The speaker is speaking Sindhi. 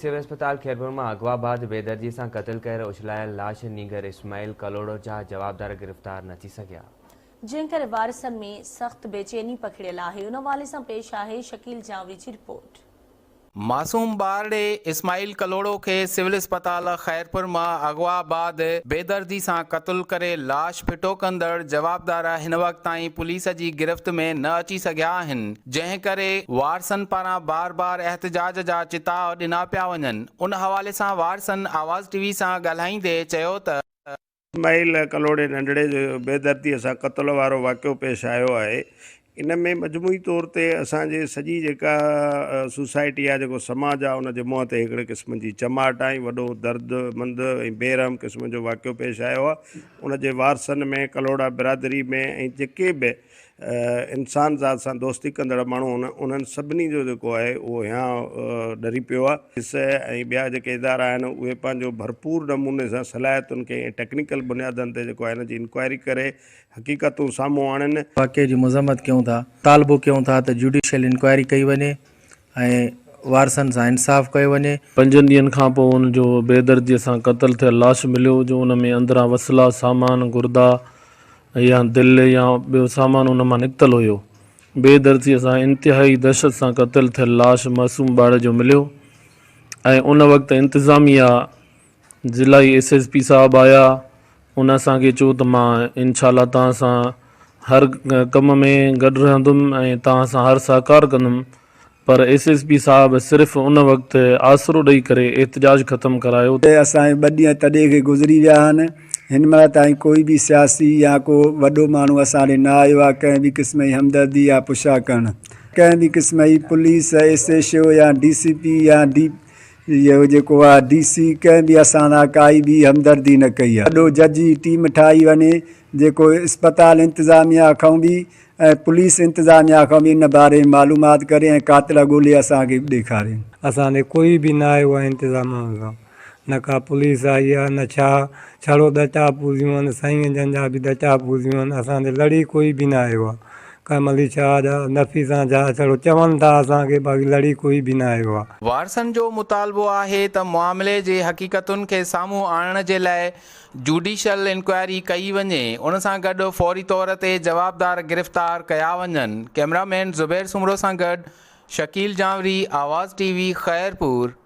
سول اسپتال خيرپور مان اغوا بعد بيدردي سان قتل ڪري اڇلايل لاش نينگر اسماعيل ڪلهوڙو جا جوابدار گرفتار نه ٿي سگهيا. جنهن ڪري وارثن ۾ سخت بيچيني پکڙيل آهي. ان حوالي سان پيش آهي شڪيل جانوري جي رپورٽ. معصوم ٻارڙي اسماعيل ڪلهوڙو کي سول اسپتال خيرپور مان اغوا بعد بيدردي سان قتل ڪري لاش ڦٽو ڪندڙ جوابدار هن وقت تائين پوليس جي گرفت ۾ نه اچي سگهيا آهن جنهن ڪري وارثن پاران بار بار احتجاج جا چتاء ڏنا پيا وڃن ان حوالي سان وارثن آواز ٽي وي سان ڳالهائيندي چيو ته. اسماعيل ڪلهوڙي ننڍڙي جو بيدرديء سان قتل وارو واقعو پيش آيو آهي ان ۾ مجموعي طور تي اسان جي سڄي جيڪا سوسائٽي آهي جيڪو سماج آهي ان جي منهن تي هڪڙي قسم جي چماٽ آهي وڏو درد مند ۽ بي رحم قسم جو واقعو پيش آيو آهي ان جي وارثن ۾ ڪلهوڙا برادري ۾ ۽ جيڪي به انسان ذات سان دوستي ڪندڙ ماڻهو هن انهن سڀني جو جيڪو آهي اهو هيانء ڏري پيو آهي. پوليس ۽ ٻيا جيڪي ادارا آهن اهي پنهنجو ڀرپور نموني سان صلاحيتن کي ۽ ٽيڪنيڪل بنيادن تي جيڪو آهي ان جي انڪوائري ڪري حقيقتون سامهون آڻين. واقعي جي مذمت ڪيون ٿا، مطالبو ڪيون ٿا ته جوڊيشل انڪوائري ڪئي وڃي ۽ وارثن سان انصاف ڪيو وڃي. پنجن ڏينهن کان پوء ان جو بيدرديء سان قتل ٿيل لاش مليو جو ان ۾ اندران وسلا، سامان، گردا يا دل يا ٻيو سامان ان مان نڪتل هيو. بي درديء سان انتهائي دهشت سان قتل ٿيل لاش معصوم ٻار جو مليو ۽ ان وقت انتظاميا ضلعي ايس ايس پي صاحب آيا ان اسان کي چيو ته مان انشاء الله توهان سان هر ڪم ۾ گڏ رهندم ۽ توهان سان هر سهڪار ڪندم پر ايس ايس پي صاحب صرف ان وقت آسرو ڏئي ڪري احتجاج ختم ڪرايو. اسان کي ٻه ڏينهن تڏي کي گذري ويا آهن هن مهل تائين ڪوئي به سياسي يا ڪو وڏو ماڻهو اسان ڏي نه آيو آهي ڪنهن به قسم جي همدردي يا پڇا ڪرڻ ڪنهن به قسم جي پوليس ايس ايڇ او يا ڊي سي پي يا ڊي اهو جيڪو آهي ڊي سي ڪنهن به اسان سان ڪائي به همدردي نه ڪئي آهي وڏو جج جي ٽيم ٺاهي وڃي جيڪو اسپتال انتظاميا کان به ۽ پوليس انتظاميا کان به ان باري ۾ معلومات ڪري ۽ قاتل ڳولي اسان کي ڏيکارين. اسان ڏي ڪوئي به نه آيو آهي انتظامن سان نه ڪا پوليس آئي آهي نه ڇا ڇڙو ڏٽا پوزيون آهن سائين جن جا به ڏٽا پوزيون آهن اسان ڏي لڙي ڪوئي به نه آيو آهي ڪمل علي شاهه جا نفيسان جا ڇڙو چون ٿا اسان کي باقي لڙي ڪوئي به نه آيو آهي. وارثن جو مطالبو آهي ته معاملي جي حقيقتن کي سامهون آڻڻ جي لاء جوڊيشل انڪوائري ڪئي وڃي ان سان گڏ فوري طور تي جوابدار گرفتار ڪيا وڃن ڪئميرا مين زبير سومرو سان گڏ شڪيل جانوري آواز ٽي وي خيرپور.